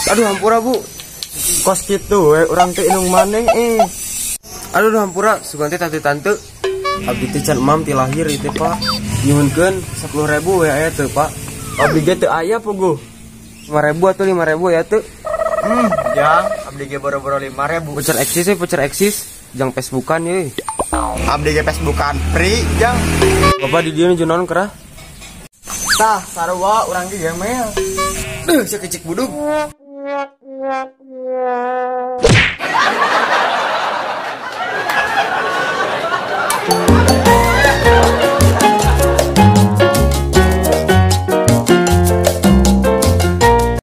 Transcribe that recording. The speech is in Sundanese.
Aduh hampura bu. Kos kitu we urang teh indung maneh eh. Aduh hampura sugan teh tante-tante. Abdi teh can emam ti lahir ieu teh Pak. Nyuhunkeun 10.000 we aya teu Pak. Abdi ge teu aya puguh. 5.000 atau 5.000 ya teu. Jang, abdi ge boro-boro 5.000. Voucher eksis ya, voucher eksis. Jang Facebookan ye. Abdi ge Facebookan free, jang. Bapak di dieu nuju naon kerah? Tah, sarua urang ge gemel. Duh, sia kecik budug.